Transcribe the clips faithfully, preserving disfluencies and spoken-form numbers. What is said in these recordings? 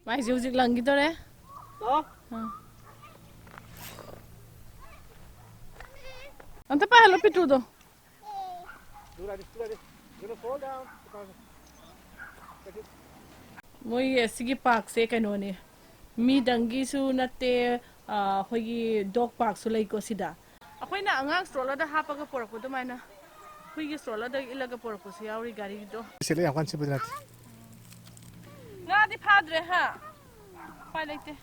ꯃꯥꯏꯁꯦ ꯍꯧꯖꯤꯛ ꯂꯪꯈꯤꯗꯣꯔꯦ꯫ ꯑꯥ꯫ ꯑꯝꯇ ꯄꯥꯏꯍꯜꯂꯣ ꯄꯤꯇ꯭ꯔꯨꯗꯣ꯫ ꯃꯣꯏ ꯑꯁꯤꯒꯤ ꯄꯥꯔꯛꯁꯦ ꯀꯩꯅꯣꯅꯦ, ꯃꯤꯗꯪꯒꯤꯁꯨ ꯅꯠꯇꯦ, ꯑꯩꯈꯣꯏꯒꯤ ꯗꯣꯛ ꯄꯥꯔꯛꯁꯨ ꯂꯩꯀꯣ ꯁꯤꯗ꯫ ꯑꯩꯈꯣꯏꯅ ꯑꯉꯥꯡ ꯁ꯭ꯇ꯭ꯔꯣꯂꯔꯗ ꯍꯥꯞꯄꯒ ꯄꯨꯔꯛꯄ ꯑꯗꯨꯃꯥꯏꯅ ꯍꯨꯏꯒꯤ ꯁ꯭ꯇ꯭ꯔꯣꯂꯔꯗ ꯏꯜꯂꯒ ꯄꯨꯔꯛꯄꯁꯨ ꯌꯥꯎꯔꯤ ꯒꯥꯔꯤꯗꯣ꯫ ꯁꯤꯂ ꯌꯥꯝ ꯀꯟꯅ ꯁꯤꯠꯄꯗꯤ ꯅꯠꯇꯦ꯫ ꯉꯥꯗꯤ ꯐꯥꯗ꯭ꯔꯦ ꯍꯥ? ꯎꯄꯥꯏ ꯂꯩꯇꯦ꯫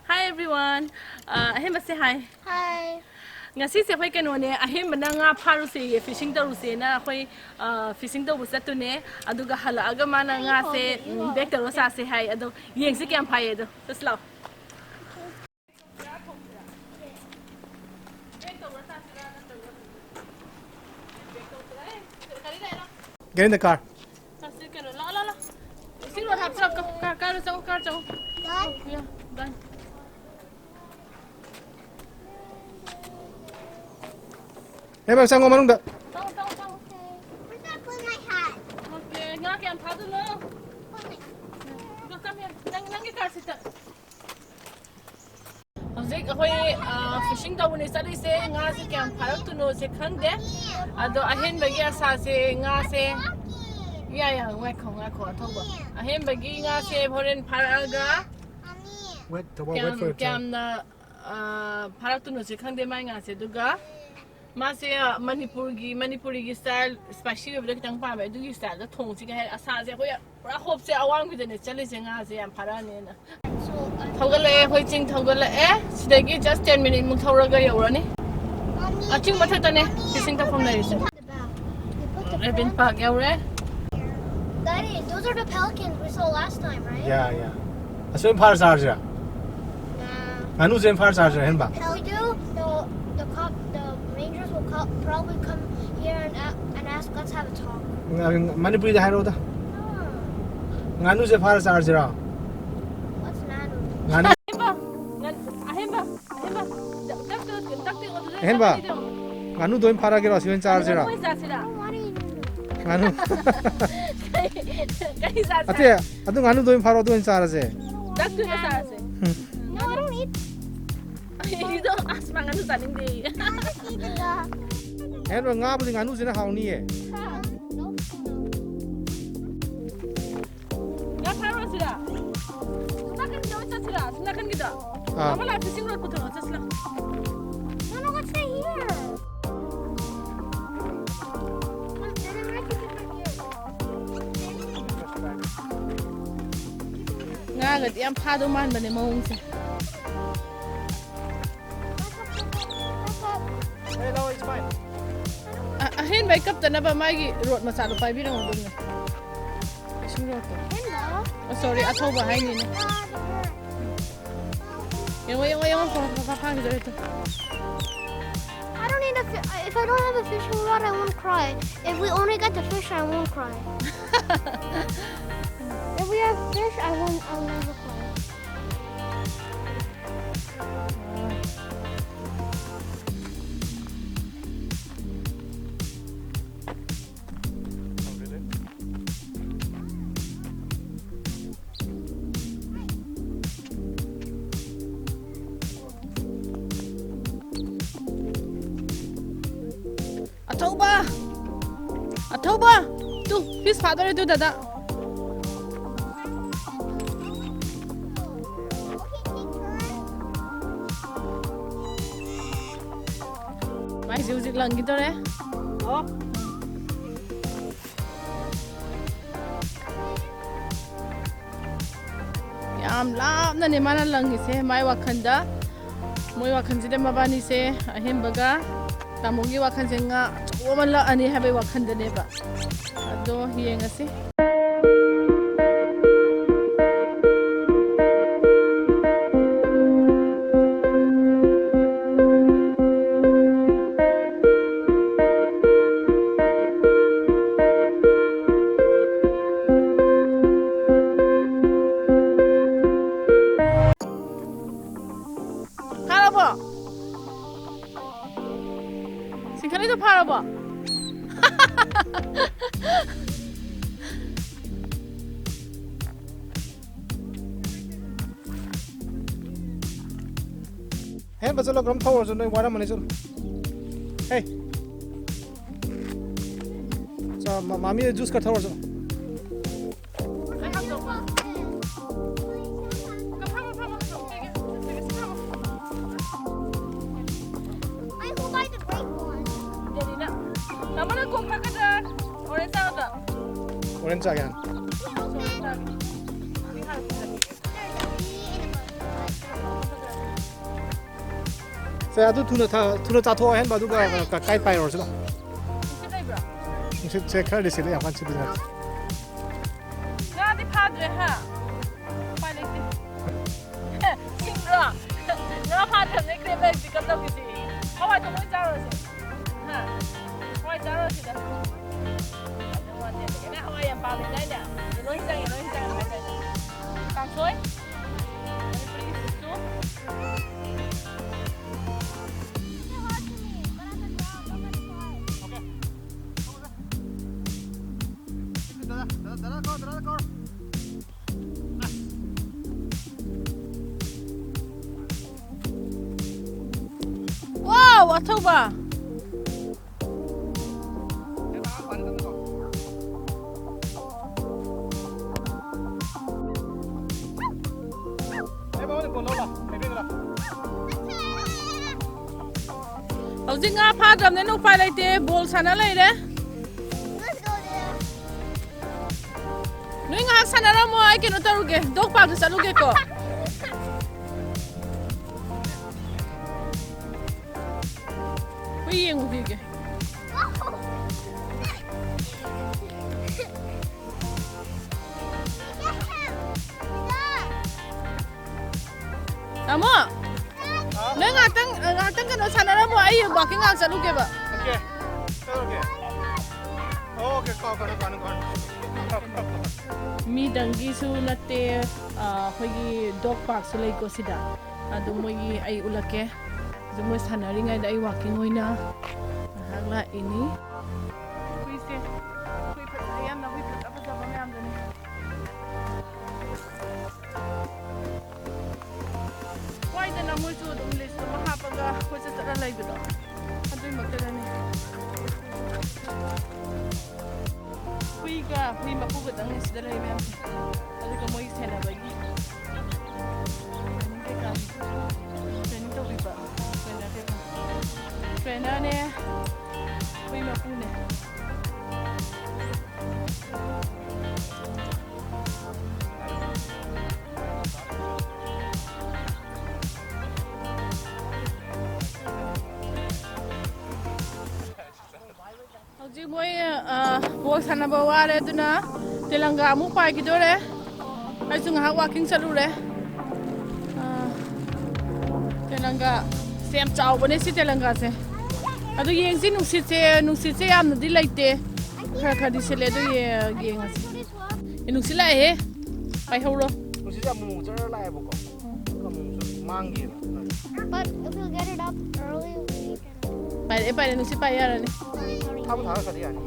Hi everyone. Uh, ꯑꯍꯦꯟꯕꯁꯦ hi. Hi. ꯉꯁꯤꯁꯦ ꯑꯩꯈꯣꯏ ꯀꯩꯅꯣꯅꯦ, ꯑꯍꯦꯟꯕꯅ ꯉꯥ ꯐꯥꯔꯨꯁꯦꯌꯦ, fishing ꯇꯧꯔꯨꯁꯦꯅ ꯑꯩꯈꯣꯏ fishing ꯇꯧꯕ ꯆꯠꯇꯨꯅꯦ꯫ ꯑꯗꯨꯒ ꯍꯜꯂꯛꯑꯒ ꯃꯥꯅ ꯉꯥꯁꯦ bake ꯇꯧꯔ ꯆꯥꯁꯦ ꯍꯥꯏ꯫ ꯑꯗꯣ ꯌꯦꯡꯁꯤ ꯀꯌꯥꯝ ꯐꯥꯏꯌꯦ ꯑꯗꯣ꯫ ꯆꯠꯁꯤ ꯂꯥꯛꯑꯣ꯫ Get in the car. ꯆꯠꯁꯤ ꯀꯩꯅꯣ, ꯂꯥꯛꯑꯣ, ꯂꯥꯛꯑꯣ, ꯂꯥꯛꯑꯣ꯫ ꯏꯁꯤꯡ ꯂꯣꯏ ꯍꯥꯞꯆꯔꯛꯀꯣ꯫ ꯀꯥ-, ꯀꯥꯔꯨ ꯆꯪꯉꯣ, ꯀꯥꯔꯨ ꯆꯪꯉꯣ꯫ ꯌꯥ, ꯗꯟ꯫ ꯍꯦ, ꯕꯥ, ꯆꯪꯉꯣ ꯃꯅꯨꯡꯗ꯫ ꯆꯪꯉꯣ, ꯆꯪꯉꯣ, ꯆꯪꯉꯣ꯫ Where's that put my hat? Okay, ꯉꯥ ꯀꯌꯥꯝ ꯐꯥꯗꯣꯏꯅꯣ? Put my ꯑꯗꯣ come here. ꯅꯪ, ꯅꯪꯒꯤ ꯀꯥꯔ ꯁꯤꯠꯇ꯫ ꯍꯧꯖꯤꯛ ꯑꯩꯈꯣꯏ fishing ꯇꯧꯕꯅꯦ ꯆꯠꯂꯤꯁꯦ꯫ ꯉꯥꯁꯦ ꯀꯌꯥꯝ ꯐꯥꯔꯛꯇꯣꯏꯅꯣꯁꯦ ꯈꯪꯗꯦ꯫ ꯑꯗꯣ ꯑꯍꯦꯟꯕꯒꯤ ꯑꯁꯥꯁꯦ ꯉꯥꯁꯦ, ꯌꯥ, ꯌꯥ, ꯉꯥꯏꯈꯣ, ꯉꯥꯏꯈꯣ, ꯑꯊꯧꯕ꯫ ꯑꯍꯦꯟꯕꯒꯤ ꯉꯥꯁꯦ ꯍꯣꯔꯦꯟ ꯐꯥꯔꯛꯑꯒ Wait, the wait ꯀꯌꯥꯝ, for it to ꯀꯌꯥꯝꯅ ꯐꯥꯔꯛꯇꯣꯏꯅꯣꯁꯦ ꯈꯪꯗꯦ ꯃꯥꯏ ꯉꯥꯁꯦ꯫ ꯑꯗꯨꯒ ꯃꯥꯁꯦ ꯃꯅꯤꯄꯨꯔꯒꯤ, ꯃꯅꯤꯄꯨꯔꯤꯒꯤ style, spicy ꯑꯣꯏꯕꯗ ꯈꯤꯇꯪ ꯄꯥꯝꯃꯦ꯫ ꯑꯗꯨꯒꯤ styleꯗ ꯊꯣꯡꯁꯤꯒꯦ ꯍꯥꯏ ꯑꯁꯥꯁꯦ ꯑꯩꯈꯣꯏ ꯄꯨꯔꯥ hopeꯁꯦ ꯑꯋꯥꯡꯕꯤꯗꯅꯦ ꯆꯠꯂꯤꯁꯦ, ꯉꯥꯁꯦ ꯌꯥꯝ ꯐꯥꯔꯛꯑꯅꯦꯅ꯫ ꯊꯧꯒꯠꯂꯛꯑꯦ, ꯑꯩꯈꯣꯏ ꯆꯤꯡ ꯊꯧꯒꯠꯂꯛꯑꯦ꯫ ꯁꯤꯗꯒꯤ just ten minute ꯃꯨꯛ ꯊꯧꯔꯒ ꯌꯧꯔꯅꯤ꯫ ꯑꯥ, ꯆꯤꯡ ꯃꯊꯛꯇꯅꯦ fishing ꯇꯧꯐꯝ ꯂꯩꯔꯤꯁꯦ꯫ Raven Park ꯌꯧꯔꯦ꯫ Daddy, those are the pelicans we saw last time, right? Yeah, yeah. ꯑꯁꯣꯏ ꯐꯥꯔ ꯆꯥꯔꯁꯤꯔꯥ? Nah. ꯉꯥꯅꯨꯁꯦ ꯐꯥꯔ ꯆꯥꯔꯁꯤꯔ, ꯑꯍꯦꯟꯕ? If we do, the, the cop, the rangers will co-, probably come here and, a- and ask, "Let's have a talk." ꯃꯅꯤꯄꯨꯔꯤꯗ ꯍꯥꯏꯔꯛꯑꯣꯗ. ꯉꯥꯅꯨꯁꯦ ꯐꯥꯔ ꯆꯥꯔꯁꯤꯔꯣ? What's ꯉꯥꯅꯨ? ꯉꯥꯅꯨ꯫ ꯑꯍꯦꯟꯕ, ꯉꯥꯟ- ꯑꯍꯦꯟꯕ, ꯑꯍꯦꯟꯕ, ꯗꯛ- ꯗꯛꯇꯣ- ꯗꯛꯇꯣ ꯑꯗꯨꯗ ꯑꯍꯦꯟꯕ꯫ ꯆꯠꯂꯤꯗꯣ꯫ ꯉꯥꯅꯨꯗꯣ ꯑꯣꯏꯅ ꯐꯥꯔꯒꯦꯔꯣ? ꯁꯤ ꯑꯣꯏꯅ ꯆꯥꯔꯁꯤꯔꯣ? ꯉꯥꯅꯨ ꯑꯣꯏꯅ ꯆꯥꯁꯤꯔꯥ? ꯉꯥꯅꯨ꯫ ꯀꯔꯤ ꯆꯥꯁꯤꯔꯥ? ꯑꯇꯦ, ꯑꯗꯨ ꯉꯥꯅꯨꯗꯣ ꯑꯣꯏꯅ ꯐꯥꯔꯣ, ꯑꯗꯨ ꯑꯣꯏꯅ ꯆꯥꯔꯁꯦ꯫ ꯗꯛꯇꯣ ꯑꯣꯏꯅ ꯆꯥꯔꯁꯦ꯫ ꯎꯝ꯫ No, I don't eat. ꯑꯩꯗꯣ ꯑꯁ, ꯃꯥ ꯉꯥꯅꯨ ꯆꯥꯅꯤꯡꯗꯦ꯫ ꯑꯍꯦꯟꯕ, ꯉꯥꯕꯨꯗꯤ ꯉꯥꯅꯨꯁꯤꯅ ꯍꯥꯎꯅꯤꯌꯦ꯫ ꯉꯥ ꯐꯥꯔꯨꯔꯁꯤꯔꯥ? ꯁꯣꯝ ꯅꯥꯀꯟꯒꯤꯗ ꯑꯣꯏꯅ ꯆꯠꯁꯤꯔꯥ? ꯁꯣꯝ ꯅꯥꯀꯟꯒꯤꯗ꯫ ꯑꯥ꯫ ꯑꯃ ꯂꯥꯛꯑꯦ, fishing rod ꯄꯨꯊꯣꯔꯛꯑꯣ, ꯆꯠꯁꯤꯔꯥ? No, no, let's stay here. ꯉꯥꯒꯗꯤ ꯌꯥꯝ ꯐꯥꯗꯧ ꯃꯥꯟꯕꯅꯦ ꯃꯑꯣꯡꯁꯦ꯫ ꯑ- ꯑꯍꯦꯟꯕ ꯑꯩ ꯀꯞꯇꯅꯕ ꯃꯥꯒꯤ rod ꯃꯆꯥꯗꯣ ꯄꯥꯏꯕꯤꯔꯝꯃꯣ ꯑꯗꯨꯝꯅꯦ꯫ Fishing rodꯇꯣ꯫ ꯑꯣ, sorry, ꯑꯊꯧꯕ ꯍꯥꯏꯅꯤꯅꯦ꯫ ꯌꯦꯡꯉꯣ, ꯌꯦꯡꯉꯣ, ꯌꯦꯡꯉꯣ, ꯐꯥ- ꯐꯥ- ꯐꯥꯈꯤꯗꯣꯔꯦ two. I don't need a fi- if I don't have a fishing rod, I won't cry. If we only get the fish, I won't cry. If we have fish, I won't. I'll never cry. ꯑꯊꯧꯕ! ꯑꯊꯧꯕ! ꯇꯨ, fish ꯐꯥꯗꯣꯔꯦ ꯇꯨ, ꯗꯗꯥ꯫ ꯃꯥꯏꯁꯦ ꯍꯧꯖꯤꯛ ꯂꯪꯈꯤꯗꯣꯔꯦ꯫ ꯌꯥꯝ ꯂꯥꯞꯅꯅꯦ ꯃꯥꯅ ꯂꯪꯉꯤꯁꯦ ꯃꯥꯏ ꯋꯥꯈꯜꯗ꯫ ꯃꯣꯏ ꯋꯥꯈꯜꯁꯤꯗ ꯃꯕꯥꯅꯤꯁꯦ, ꯑꯍꯦꯟꯕꯒ ꯇꯥꯃꯣꯒꯤ ꯋꯥꯈꯜꯁꯦ ꯉꯥ ꯑꯆꯧꯕ ꯑꯃ ꯂꯛꯑꯅꯤ ꯍꯥꯏꯕꯒꯤ ꯋꯥꯈꯜꯗꯅꯦꯕ꯫ ꯑꯗꯣ ꯌꯦꯡꯉꯁꯤ꯫ ꯆꯤꯡꯈꯠꯂꯤꯗꯣ ꯐꯔꯕꯣ? ꯍꯦꯟꯕ ꯆꯠꯂꯣ, ꯀꯔꯝ ꯊꯧꯔꯁꯨ ꯅꯣꯏ ꯋꯥꯔꯝꯃꯅꯤ, ꯆꯠꯂꯣ꯫ ꯍꯦ꯫ ꯆꯥ, ꯃ-, ꯃꯥꯃꯤ ꯖꯨꯁ ꯈꯔ ꯊꯧꯔꯁꯨ꯫ ꯑꯩ ꯍꯥꯞꯇꯣꯛꯄ꯫ ꯐꯝꯃꯣ, ꯐꯝꯃꯣ, ꯐꯝꯃꯣ꯫ Wait, who buy the grape one? ꯗꯦꯅꯤꯅ꯫ ꯇꯥꯃꯣꯅ ꯀꯣꯛ ꯊꯛꯀꯗ꯭ꯔꯥ? ꯑꯣꯔꯦꯟꯖ ꯆꯥꯒꯗ꯭ꯔꯥ? ꯑꯣꯔꯦꯟꯖ ꯆꯥꯒꯦ ꯍꯥꯟꯅ꯫ ꯑꯣꯔꯦꯟꯖ ꯆꯥꯒꯦ꯫ ꯁꯤ ꯍꯥꯟꯅ ꯄꯤꯖꯒꯦ꯫ ꯁꯦ, ꯑꯗꯨ ꯊꯨꯅ ꯊ-, ꯊꯨꯅ ꯆꯥꯊꯣꯛꯑꯣ ꯑꯍꯦꯟꯕ, ꯑꯗꯨꯒ ꯀ-, ꯀꯥꯏ ꯄꯥꯏꯔꯨꯔꯁꯤ ꯂꯥꯎ꯫ ꯅꯨꯡꯁꯤꯠ ꯂꯩꯕ꯭ꯔꯣ? ꯅꯨꯡꯁꯤꯠꯁꯦ ꯈꯔꯗꯤ ꯁꯤꯠꯂꯦ, ꯌꯥꯝ ꯀꯟꯅ ꯁꯤꯠꯄꯗꯤ ꯅꯠꯇꯦ꯫ ꯉꯥꯗꯤ ꯐꯥꯗ꯭ꯔꯦ, ꯍꯥ? ꯎꯄꯥꯏ ꯂꯩꯇꯦ꯫ ꯁꯤꯡꯗ꯭ꯔꯣ? ꯉꯥ ꯐꯥꯗ꯭ꯔꯕꯅꯦ, ꯀ꯭ꯔꯦꯞ ꯂꯩꯔꯗꯤ ꯀꯝꯗꯧꯒꯦ ꯁꯤ? ꯍꯋꯥꯏ ꯊꯣꯡꯕ ꯑꯣꯏꯅ ꯆꯥꯔꯨꯔꯁꯦ꯫ ꯍꯥ? ꯍꯋꯥꯏ ꯆꯥꯔꯨꯔꯁꯤꯗ꯫ ꯅꯪ ꯍꯋꯥꯏ ꯌꯥꯝ ꯄꯥꯝꯃꯦꯗꯥꯏꯅꯦ? Yellow ꯍꯤꯟꯖꯥꯡ, yellow ꯍꯤꯟꯖꯥꯡ ꯍꯥꯏꯗꯥꯏꯅꯦ? ꯀꯥꯡꯁꯣꯏ? ꯃꯅꯤꯄꯨꯔꯒꯤ soup ꯇꯨ? Wow, ꯑꯊꯧꯕ! ꯍꯧꯖꯤꯛ ꯉꯥ ꯐꯥꯗ꯭ꯔꯕꯅꯤꯅ ꯎꯄꯥꯏ ꯂꯩꯇꯦ, ꯕꯣꯜ ꯁꯥꯟꯅ ꯂꯩꯔꯦ꯫ ꯅꯣꯏ ꯉꯥꯏꯍꯥꯛ ꯁꯥꯟꯅꯔꯝꯃꯣ, ꯑꯩ ꯀꯩꯅꯣ ꯇꯧꯔꯨꯒꯦ, ꯗꯣꯛ ꯄꯥꯔꯛꯇ ꯆꯠꯂꯨꯒꯦꯀꯣ꯫ ꯍꯨꯏ ꯌꯦꯡꯉꯨꯈꯤꯒꯦ꯫ ꯇꯥꯃꯣ, ꯅꯪ ꯉꯥꯛꯇꯪ, ꯉꯥꯛꯇꯪ ꯀꯩꯅꯣ ꯁꯥꯟꯅꯔꯝꯃꯣ, ꯑꯩ walking ꯉꯥꯛ ꯆꯠꯂꯨꯒꯦꯕ꯫ Okay. Okay. Okay, ꯀꯣ, ꯀꯣ, ꯀꯣ, ꯀꯣ, ꯀꯣ꯫ ꯃꯤꯗꯪꯒꯤꯁꯨ ꯅꯠꯇꯦ, ꯑ, ꯑꯩꯈꯣꯏꯒꯤ dog parkꯁꯨ ꯂꯩꯀꯣ ꯁꯤꯗ꯫ ꯑꯗꯨ ꯃꯣꯏꯒꯤ ꯑꯩ ꯎꯠꯂꯛꯀꯦ꯫ ꯑꯗꯨ ꯃꯣꯏ ꯁꯥꯟꯅꯔꯤꯉꯩꯗ ꯑꯩ walking ꯑꯣꯏꯅ ꯂꯥꯛꯏꯅꯤ꯫ ꯍꯨꯏꯁꯦ, ꯍꯨꯏ ꯐꯖ-, ꯌꯥꯝꯅ ꯍꯨꯏ ꯐꯖ ꯐꯖꯕ ꯃꯌꯥꯝꯗꯨꯅꯤ꯫ ꯋꯥꯏꯗꯅ ꯃꯣꯏꯁꯨ ꯑꯗꯨꯝ ꯂꯤꯁ ꯑꯃ ꯍꯥꯞꯄꯒ ꯀꯣꯏꯆꯠ ꯆꯠꯂ ꯂꯩꯕꯗꯣ, ꯑꯗꯨꯏꯃꯛꯇꯗꯅꯤ꯫ ꯍꯨꯏꯒ ꯍꯨꯏ ꯃꯄꯨꯒꯗꯪꯅꯤ ꯁꯤꯗ ꯂꯩ ꯃꯌꯥꯝꯁꯦ꯫ ꯑꯗꯨꯒ ꯃꯣꯏ ꯁꯦꯟꯅꯕꯒꯤ training ꯀꯩꯀꯥ, training ꯇꯧꯕꯤꯕ trainer ꯀꯩꯀꯥ, trainerꯅꯦ, ꯍꯨꯏ ꯃꯄꯨꯅꯦ꯫ ꯍꯧꯖꯤꯛ ꯃꯣꯏ, ꯑ, ꯕꯣꯜ ꯁꯥꯟꯅꯕ ꯋꯥꯔꯦ, ꯑꯗꯨꯅ ꯇꯦꯂꯪꯒꯥ ꯑꯃꯨꯛ ꯄꯥꯏꯈꯤꯗꯣꯔꯦ꯫ ꯑꯩꯁꯨ ꯉꯥꯏꯍꯥꯛ walking ꯆꯠꯂꯨꯔꯦ꯫ ꯑ, ꯇꯦꯂꯪꯒꯥ ꯁꯦ ꯌꯥꯝ ꯆꯥꯎꯕꯅꯦ, ꯁꯤ ꯇꯦꯂꯪꯒꯥꯁꯦ꯫ ꯑꯗꯨ ꯌꯦꯡꯁꯤ, ꯅꯨꯡꯁꯤꯠꯁꯦ, ꯅꯨꯡꯁꯤꯠꯁꯦ ꯌꯥꯝꯅꯗꯤ ꯂꯩꯇꯦ, ꯈꯔ ꯈꯔꯗꯤ ꯁꯤꯠꯂꯦ, ꯑꯗꯨ ꯌꯦ-, ꯌꯦꯡꯉꯁꯤ꯫ ꯑꯦ, ꯅꯨꯡꯁꯤꯠ ꯂꯥꯛꯑꯦꯍꯦ, ꯄꯥꯏꯍꯧꯔꯣ꯫ ꯍꯧꯖꯤꯛꯁꯦ ꯑꯃꯨꯛ ꯑꯃꯨꯛ ꯖꯔ ꯂꯥꯛꯑꯦꯕꯀꯣ꯫ ꯑꯗꯨꯒ ꯑꯃꯨꯛ ꯑꯃꯨꯛꯁꯨ ꯃꯥꯡꯈꯤꯑꯕ꯫ But if we get it up early, we can. ꯄꯥꯏꯔꯛꯑꯦ, ꯄꯥꯏꯔꯛꯑꯦ, ꯅꯨꯡꯁꯤꯠ ꯄꯥꯏ ꯌꯥꯔꯅꯤ꯫ Sorry, sorry. ꯊꯥꯕꯨ ꯊꯥꯔꯛꯀꯗꯤ ꯌꯥꯅꯤ꯫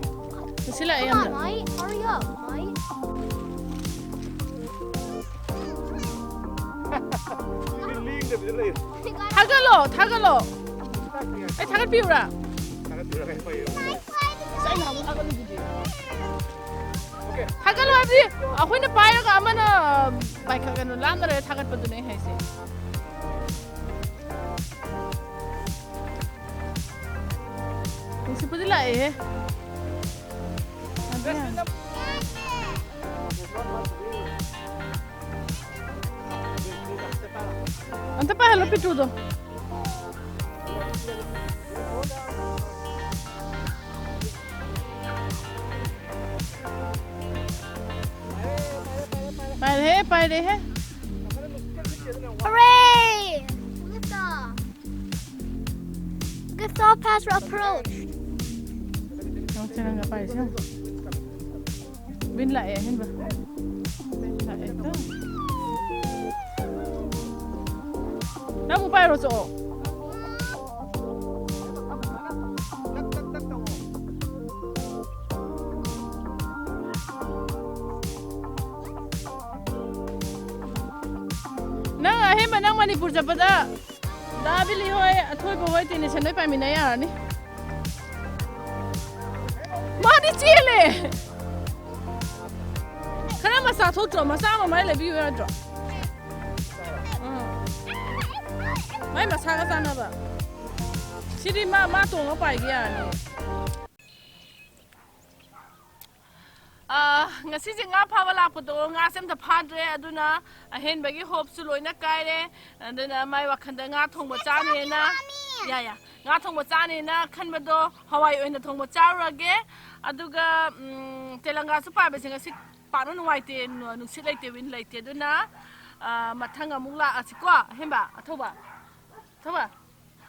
ꯅꯨꯡꯁꯤꯠ ꯂꯥꯛꯑꯦ ꯌꯥꯝꯅ꯫ Come on, Mike. Hurry up, Mike. ꯂꯦꯡꯗꯕꯤꯗ ꯂꯩ꯫ ꯊꯥꯒꯠꯂꯣ, ꯊꯥꯒꯠꯂꯣ꯫ ꯑꯩ ꯊꯥꯒꯠꯄꯤꯌꯨꯔꯥ? ꯊꯥꯒꯠꯄꯤꯔꯣ, ꯀꯩꯅꯣ ꯇꯧꯔꯤꯔꯣ? ꯑꯁ, ꯑꯩꯅ ꯑꯃꯨꯛ ꯊꯥꯒꯠꯂꯤꯗꯨꯗꯤ꯫ ꯊꯥꯒꯠꯂꯣ ꯍꯥꯏꯕꯗꯤ ꯑꯩꯈꯣꯏꯅ ꯄꯥꯏꯔꯒ ꯑꯃꯅ ꯄꯥꯏꯈꯠ-, ꯀꯩꯅꯣ, ꯂꯥꯞꯅ ꯂꯩꯔ ꯊꯥꯒꯠꯄꯗꯨꯅꯦ ꯑꯩ ꯍꯥꯏꯁꯦ꯫ ꯅꯨꯡꯁꯤꯠꯄꯨꯗꯤ ꯂꯥꯛꯑꯦꯍꯦ꯫ ꯑꯝꯇ ꯄꯥꯏꯍꯜꯂꯣ ꯄꯤꯇ꯭ꯔꯨꯗꯣ꯫ ꯄꯥꯏꯔꯦꯍꯦ, ꯄꯥꯏꯔꯦꯍꯦ꯫ Hooray! Liftoff! Liftoff has approached. ꯌꯦꯡꯉꯨ, ꯆꯦꯔꯪꯒ ꯄꯥꯏꯔꯤꯁꯦ ꯌꯦꯡꯉꯨ꯫ ꯕꯤꯟ ꯂꯥꯛꯑꯦ, ꯑꯍꯦꯟꯕ꯫ ꯕꯤꯟ ꯂꯥꯛꯑꯦ, ꯀꯣ꯫ ꯅꯪ ꯑꯃꯨꯛ ꯄꯥꯏꯔꯣ, ꯆꯣ꯫ ꯃꯅꯤꯄꯨꯔ ꯆꯠꯄꯗ ꯗꯥ ꯕꯤꯂꯤ ꯍꯣꯏ, ꯑꯊꯣꯏꯕ ꯍꯣꯏ, ꯇꯦꯅꯤꯁꯟ ꯍꯣꯏ ꯄꯥꯏꯃꯤꯟꯅ ꯌꯥꯔꯅꯤ꯫ ꯃꯥꯗꯤ ꯆꯦꯜꯂꯦ꯫ ꯈꯔ ꯃꯆꯥ ꯊꯣꯛꯇ꯭ꯔꯣ? ꯃꯆꯥ ꯑꯃ ꯃꯥꯏ ꯂꯩꯕꯤꯌꯨ ꯌꯥꯗ꯭ꯔꯣ? ꯎꯝ꯫ ꯃꯥꯏ ꯃꯁꯥꯒ ꯆꯥꯟꯅꯕ꯫ ꯁꯤꯗꯤ ꯃꯥ, ꯃꯥ ꯇꯣꯡꯉ ꯄꯥꯏꯒꯦ ꯌꯥꯔꯅꯤ꯫ ꯑꯥ, ꯉꯁꯤꯁꯦ ꯉꯥ ꯐꯥꯕ ꯂꯥꯛꯄꯗꯣ ꯉꯥꯁꯦ ꯑꯝꯇ ꯐꯥꯗ꯭ꯔꯦ, ꯑꯗꯨꯅ ꯑꯍꯦꯟꯕꯒꯤ ꯍꯣꯞꯁꯨ ꯂꯣꯏꯅ ꯀꯥꯏꯔꯦ꯫ ꯑꯗꯨꯅ ꯃꯥꯏ ꯋꯥꯈꯜꯗ ꯉꯥ ꯊꯣꯡꯕ ꯆꯥꯅꯦꯅ, ꯌꯥ, ꯌꯥ, ꯉꯥ ꯊꯣꯡꯕ ꯆꯥꯅꯦꯅ ꯈꯟꯕꯗꯣ ꯍꯋꯥꯏ ꯑꯣꯏꯅ ꯊꯣꯡꯕ ꯆꯥꯔꯨꯔꯒꯦ꯫ ꯑꯗꯨꯒ, ꯎꯝ, ꯇꯦꯂꯪꯒꯥꯁꯨ ꯄꯥꯏꯕꯁꯦ ꯉꯁꯤ ꯄꯥꯛꯅ ꯅꯨꯡꯉꯥꯏꯇꯦ, ꯅꯨ-, ꯅꯨꯡꯁꯤꯠ ꯂꯩꯇꯦ, ꯋꯤꯟ ꯂꯩꯇꯦ꯫ ꯑꯗꯨꯅ, ꯑꯥ, ꯃꯊꯪ ꯑꯃꯨꯛ ꯂꯥꯛꯑꯁꯤꯀꯣ, ꯑꯍꯦꯟꯕ, ꯑꯊꯧꯕ, ꯑꯊꯧꯕ꯫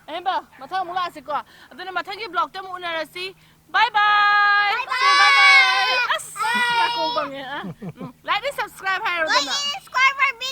ꯑꯍꯦꯟꯕ, ꯃꯊꯪ ꯑꯃꯨꯛ ꯂꯥꯛꯑꯁꯤꯀꯣ꯫ ꯑꯗꯨꯅ ꯃꯊꯪꯒꯤ ꯕ꯭ꯂꯣꯛꯇ ꯑꯃꯨꯛ ꯎꯅꯔꯁꯤ꯫ Bye bye! Bye bye! Say bye bye! ꯑꯁ, ꯅꯥꯀꯣꯡ ꯄꯪꯉꯦ꯫ ꯑ, ꯎꯝ, like and subscribe ꯍꯥꯏꯔꯣꯗꯅ꯫ Like and subscribe ꯍꯥꯏꯕꯤ-,